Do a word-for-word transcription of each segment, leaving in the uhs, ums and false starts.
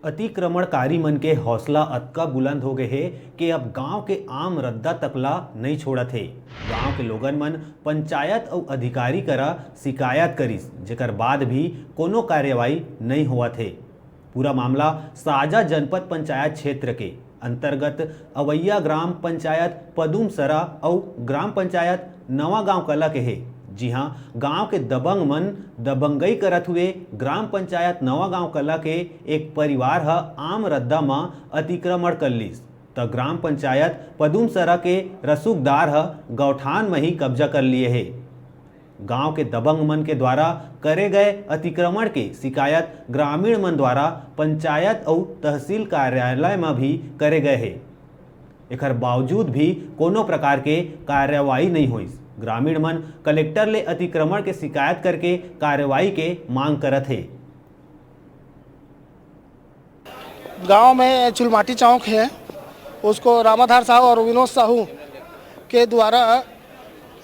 अतिक्रमणकारी मन के हौसला अतका बुलंद हो गए हे कि अब गांव के आम रद्दा तक ला नइ छोड़त हे। गांव के लोगन मन पंचायत अउ अधिकारी करा शिकायत करिस, जेकर बाद भी कोनो कार्रवाई नइ होवत हे। पूरा मामला साजा जनपद पंचायत क्षेत्र के अंतर्गत अवैया ग्राम पंचायत पदुमसरा अउ ग्राम पंचायत नवा गांव कला के हे, जिहां गांव के दबंग मन दबंगई करत हुए ग्राम पंचायत नवा गांव कला के एक परिवार ह आम रद्दा म अतिक्रमण कर लीस, त ग्राम पंचायत पदुमसरा के रसूखदार ह गौठान म ही कब्जा कर लिए हे। गांव के दबंग मन के द्वारा करे गए अतिक्रमण के शिकायत ग्रामीण मन द्वारा पंचायत अउ तहसील कार्यालय म भी करे गए हे। एखर बावजूद भी कोनो प्रकार के कार्रवाई नइ होइस। ग्रामीण मन कलेक्टर ले अतिक्रमण के शिकायत करके कार्रवाई के मांग करत हे। गांव में चुलमाटी चौक है, उसको रामाधार साहू और विनोद साहू के द्वारा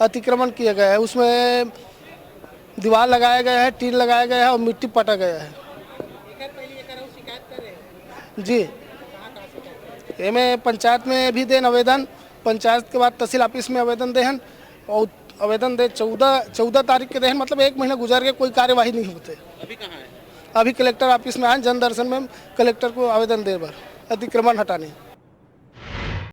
अतिक्रमण किया गया है। उसमें दीवार लगाया गया है, टीन लगाया गया है और मिट्टी पटा गया है। जी, एमे पंचायत में भी देन आवेदन, पंचायत के बाद तहसील ऑफिस में आवेदन देहन और आवेदन दे चौदह चौदह तारीख के देहन, मतलब एक महीना गुजर के कोई कार्यवाही नहीं होते। अभी कहाँ है? अभी कलेक्टर ऑफिस में आए, जन दर्शन में कलेक्टर को आवेदन दे बर अतिक्रमण हटाने।